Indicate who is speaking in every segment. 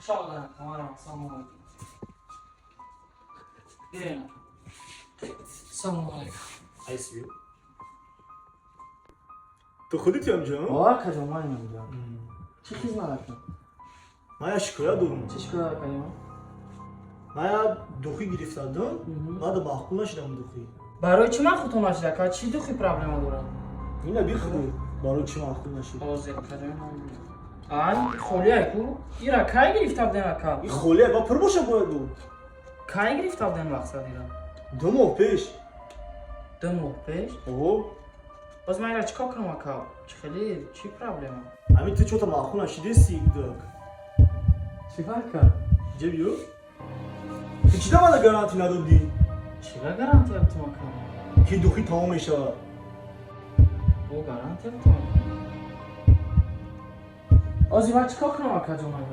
Speaker 1: Шодан, камарам, салом алейкум. Бирем. Салом алейкум.
Speaker 2: Айси. Ту худити ҳамҷо?
Speaker 1: О, акаҷон, ман инамҷо. Чӣ хизмат, ака?
Speaker 2: Ман як шикоят дорам.
Speaker 1: Чӣ шикоят, акаҷон?
Speaker 2: Ман як духӣ гирифтадам, баъд маъқул нашидам духӣ.
Speaker 1: Барои чӣ маъқултон нашид, ака? Чӣ духи проблема дорад?
Speaker 2: Ина бихӯр, барои чӣ маъқул нашид?
Speaker 1: Ҳозир, акаҷон. Ай, холия ку? Ира кай гирифта будем, ака?
Speaker 2: Ин холия ба пур боша бояд буд.
Speaker 1: Кай гирифта будем, мақсад, ира?
Speaker 2: 2 моҳ пеш.
Speaker 1: 2 моҳ пеш?
Speaker 2: О.
Speaker 1: Боз ман ира чӣ кор кунам, ака? Чӣ хеле, чӣ проблема?
Speaker 2: Ҳамин ту чота маъқул нашидеси, гудак.
Speaker 1: Чӣ, ака?
Speaker 2: Ҷа биё. Ту чӣ да мана гарантӣ надодӣ?
Speaker 1: Чига гарантия бутум, ака?
Speaker 2: Ки духӣ тамом мешавад.
Speaker 1: Бо гарантия бутум, ака. Ҳозир ман чӣ кор кунам, акаҷон, ман?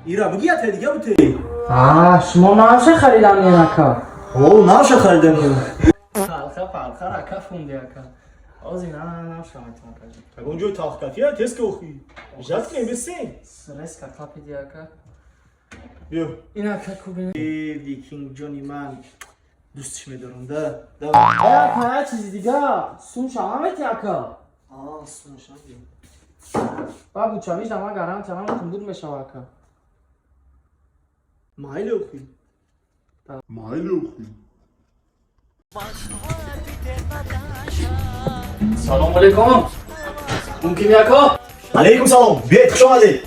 Speaker 2: Ира буги, ята дига буте.
Speaker 1: А, шумо навша харидан, ака?
Speaker 2: О, навша хариданем.
Speaker 1: Талха фалха ака, фунди, ака. Ҳозир на навша метум, акаҷон.
Speaker 2: Ягон ҷои талхкафия тез ки охи. Ждать кунем бесен.
Speaker 1: Резко тапиди, ака.
Speaker 2: Биё.
Speaker 1: Ин, ака, кубин.
Speaker 2: Викинг ҷони ман дӯстиш медорам да.
Speaker 1: Ака, як чизи дига, сумша намети, ака?
Speaker 2: А, сумша.
Speaker 1: Ба бучавиш дама гарантия наметум, буд мешава, ака.
Speaker 2: Майли охи.
Speaker 3: Майли охи.
Speaker 1: Салом алейкум. Мумкин, ака?
Speaker 2: Алейкум салом. Биёед, хуш омадед.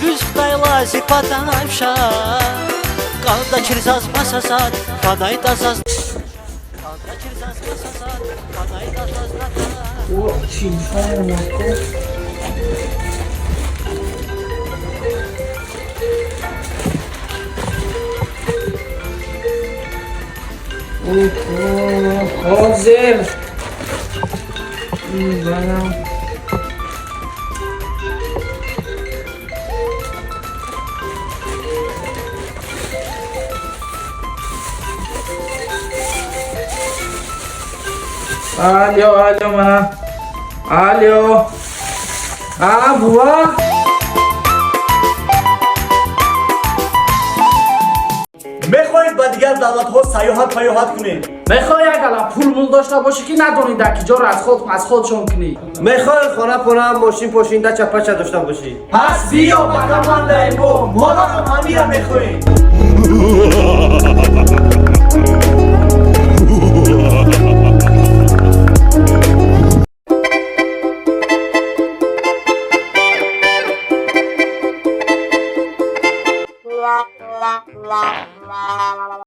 Speaker 4: Rüzgayla zipatavşa Kalda çirzaz masasat Kaday tasaz Kalda çirzaz masasat Kaday tasaz.
Speaker 1: О, телефон ака. Ҳозир. Балам. Алло, алло, мана. Алло. А, бува?
Speaker 2: Мехоҳед ба дигар давлатҳо саёҳат паёҳат кунед?
Speaker 1: Мехоҳӣ як ала пул мул дошта бошӣ, ки надонӣ дар ки ҷо расход пасходшон кунӣ?
Speaker 5: Мехоҳӣ хона пона, мошин пошин, дача пача дошта бошӣ?
Speaker 2: Пас биё ба командаи мо, мо ҳам ҳамира мехоҳем.
Speaker 6: La la la la la.